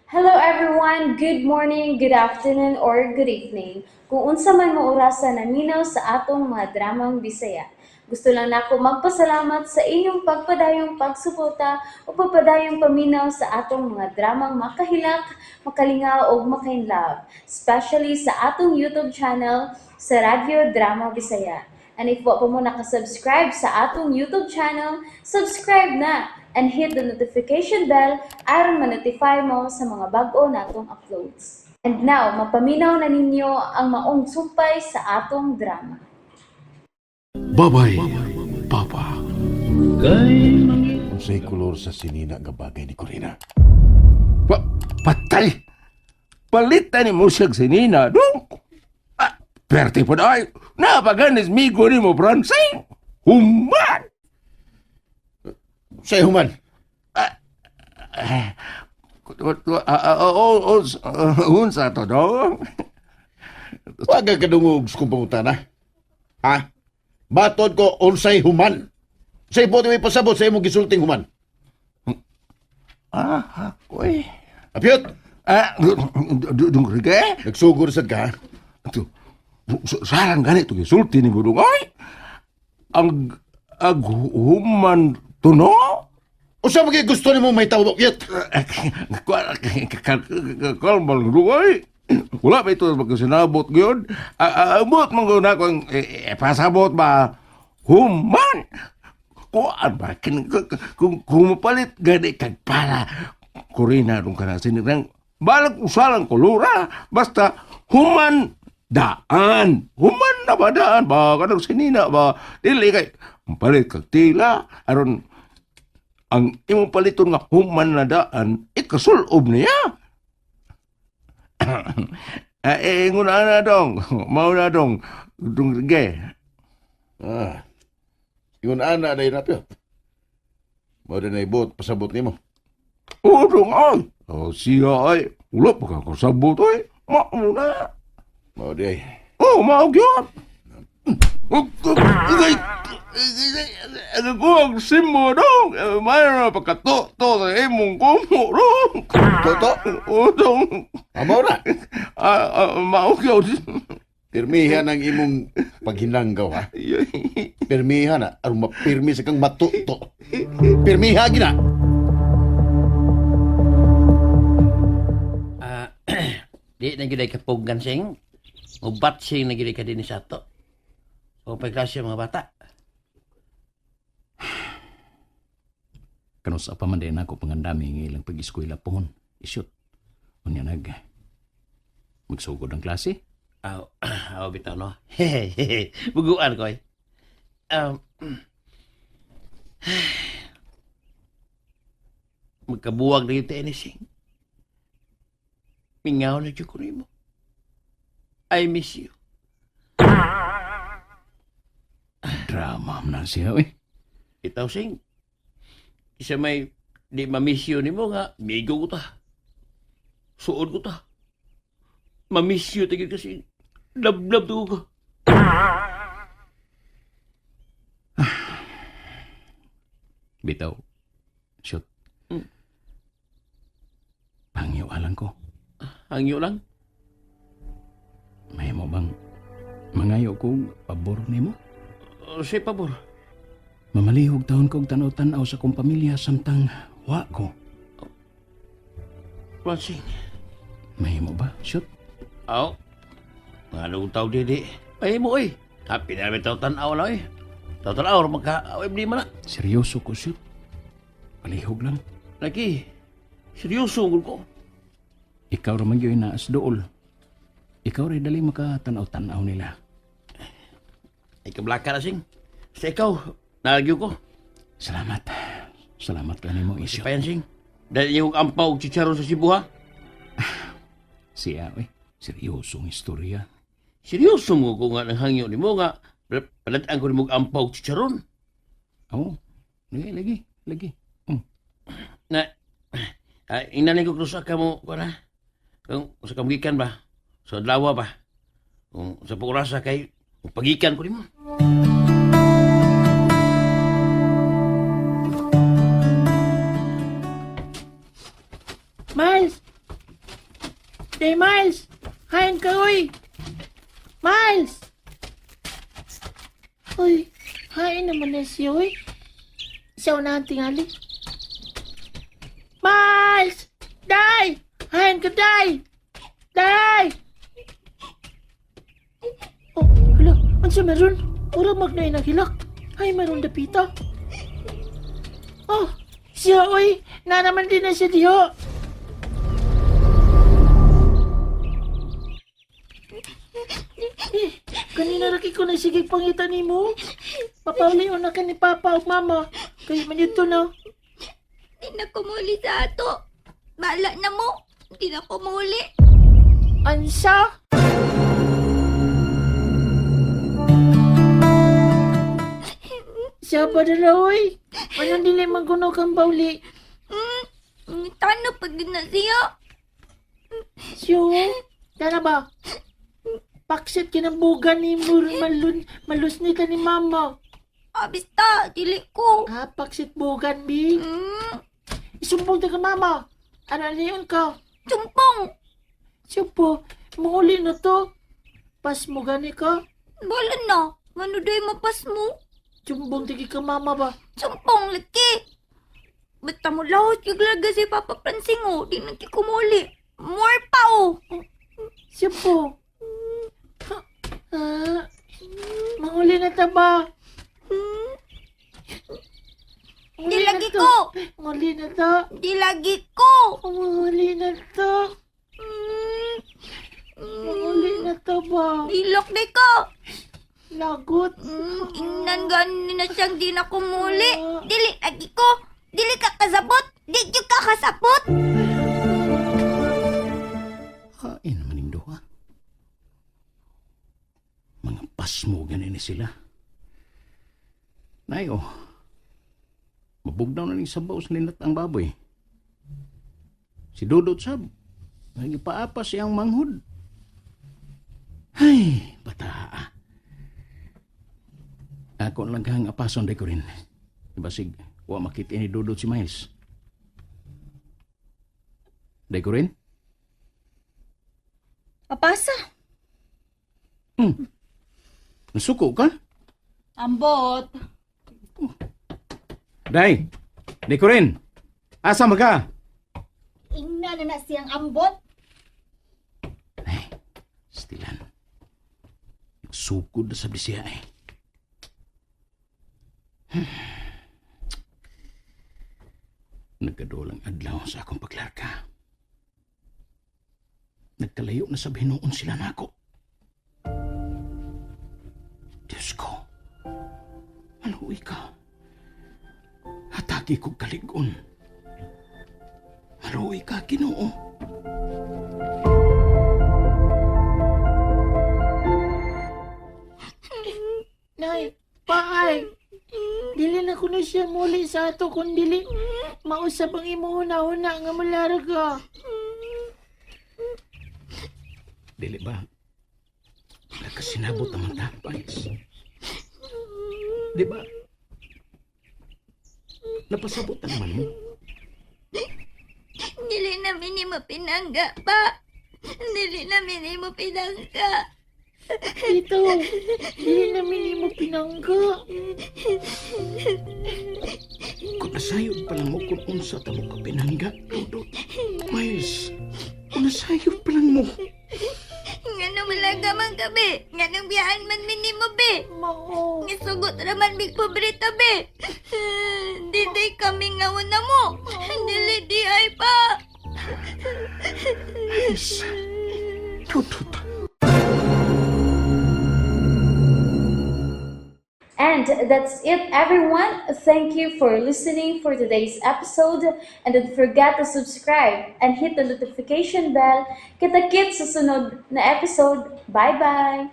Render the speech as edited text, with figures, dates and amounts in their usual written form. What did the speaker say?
Hello everyone! Good morning, good afternoon, or good evening. Kung unsa man mo orasa naminaw sa atong mga dramang Bisaya. Gusto lang nako magpasalamat sa inyong pagpadayong pagsuporta o pagpadayong paminaw sa atong mga dramang makahilak, makalingaw ug makainlove, especially sa atong YouTube channel sa Radyo Drama Bisaya. And if wa pa mo nakasubscribe sa atong YouTube channel, subscribe na and hit the notification bell aron ma-notify mo sa mga bag-o natong uploads. And now, mapaminaw na ninyo ang maong sumpay sa atong drama. Babay, Papa. Unsay kolor sa sinina nga bagay ni Corina? Patay! Palitan ni mo siyang sinina, dong! Ah, perte po na ay! Napaganis migo ni mo, Francine! Human! Say human. Unsa to, dong? Wa ka kadungog sa kong pangutana. Ha? Matod ko unsay human. Say po may pasabot sa imong gisulting human. Ah, ako'y. Apyot, Ah, dong rige? nagsugod sad ka. Ha? Ito, sarang ganito, gisulti ni mo, dong. Ay! Ang, ag human tuno? Unsa man kay gusto nimo may tawag Apyot? Kalmal ay. Wala ba ito magkasinabot yun? Abot man ko na kung pasabot ba? Human! Kuan ba? Kung mapalit gani kag para kurina dong ka na sinirang balag usalang kulura basta human daan, human na ba daan ba kanang sinina ba dili kay palit kag tila aron ang imong paliton nga human na daan, ikasulob niya. Eh, nguna na dong. Mao na dong. Dong ge. Ah. Ingon ana dai na Apyot. Mao na ibot pasabot nimo. O, dong ay. Oh, siya ay. Wala pa ka kasabot ay. Mao na. Mao di ay. Oh, mao gyud. Ano ko ang simo dong? Mayroon na pagkatuto sa imong kumo dong. Toto? O, dong. Ah, mao na. Ah, ah, mao gyud. Pirmihan ang imong paghinanggaw ha. Pirmihan na aron mapirmi sa kang matuto. Pirmiha gina. Ah, di na gyud ay kapugan sing. Ubat sing na gyud ay ka dinhi sa ato. O pagklase mga bata. Kanos pa man din ako pangandami nga ilang pag-eskwela pohon. Isyot. Unya nag magsugod ang klase. Aw, aw bitaw no. Buguan ko ay. Magkabuwag na yung ni sing. Mingaw na jud ko nimo. I miss you. Drama man na siya oy. Bitaw sing. Isa may di ma-miss you nimo nga migo ko ta. Suod ko ta. Ma-miss you tigil kasi love-love to ko. Bitaw. Shoot. Pangyo alang ko. Hangyo lang. May mo bang mangayo kog pabor nimo? O, say pabor. Mamalihog taon kog tanaw-tanaw sa kong pamilya samtang wa ko. Francine. May mo ba? Shoot. Aw. Ngalong tao dili. Ay mo oy. Happy na namin tao tanaw na oy. Tao tanaw magka oy di man na. Seryoso ko, shoot. Palihog lang. Lagi. Seryoso gud ko. Ikaw ra man gyud naas dool. Ikaw ray dali makatanaw-tanaw nila. Ay kablaka na sing. Sa ikaw, nalagyo ko. Salamat. Salamat ka nimo, Si Isyo. Payan sing. Dahil yung ampaw og chicharon sa Cebu ha. Siya, oy. Seryosong istorya. Seryoso mo ko nga nang hangyo nimo nga palat-an ko nimo og ampaw og chicharon. Oo. Lagi, lagi, lagi. Na ingnan ko krus ka mo ko na. Kung sa kamugikan ba? Sa adlaw ba? Kung sa pag-orasa kay pagikan ko nimo. Miles! Day Miles! Hain ka, uy! Miles! Uy, hain naman na siya, uy. Siya unahan tingali. Miles! Day! Hain ka, Day! Day! Oh, hala, unsa meron? Ura magnay naghilak. Ay, meron dapita. Oh, siya, uy! Na naman din na siya diho. Eh, kanina ra kay ko na sige pangita nimo. Papauli na ka ni Papa ug Mama. Kay man dito na. Di na kumuli sa ato. Bala na mo. Di na kumuli. Ansa? Siya pa dala, oy. Anong dili man kuno kang bauli? Tano pag di na siya. Siyo, tara ba? Paksit kinambugan ni Mur malun malusni ka ni Mama. Abista, dili ko. Ah, paksit bugan, bi. Isumbong ta ka, Mama. Ano liyon ka? Sumpong. Siyo po, manguli na to. Pas mo gani ka? Bala na. Mano day mapas mo. Sumbong tigi ka, Mama ba? Sumpong, laki. Basta mo lahot yung laga si Papa Pransing oh. Di na kumuli. More pa oh. Siyo po. Ah, manguli na ta ba? Di Manguli na lagi to. ko. Manguli na ta. Di lagi ko. Manguli na ta. Manguli na ta ba? Bilok di ko. Lagot. Ingnan gani na siyang di na kumuli. Dili lagi ko. Dili ka kasabot. Di gyud ka kasabot. Hain naman yung duha. Mga pasmo ganin ni sila. Nay, oh. Mabugnaw na ning sabaw sa linat ang baboy. Si Dudot sab. Nagipaapa siyang manghod. Ay, bata. Ah. Ako lang kang apason day ko rin. Basig, wa makita ni Dudot si Miles. Day ko rin? Apasa. Nasuko ka? Ambot. Day, day ko rin. Asa maga? Ingna na na siyang ambot. Ay, stilan. Sukod na sabi siya eh. Nagkadulang adlaw sa akong paglarga. Nagkalayo na sa binuon sila nako. Diyos ko, maluwi ka. Hatagi ko kaligon. Maluwi ka, Ginoo. Nay, paay. Dili na kuno siya muli sa ato kung dili mausab ang imo una-una nga mularga. Dili ba? Nagkasinabot naman ta, Miles. Di ba? Napasabot na naman mo. Dili na mo pinangga pa. Dili na mo pinangga. Dito, dili na minimo pinangga. Kung nasayod pa lang mo kung unsa ta mo ka pinangga, Dudot. Miles, kung nasayod pa lang mo. Ngano malaga man ka be. Nganong biyaan man minimo be. Mao. Nga sugot raman big pobreta be. Dili kami nga una mo. Dili di ay pa. Miles, Dudot. And that's it, everyone. Thank you for listening for today's episode. And don't forget to subscribe and hit the notification bell. Kita-kits sa sunod na episode. Bye-bye!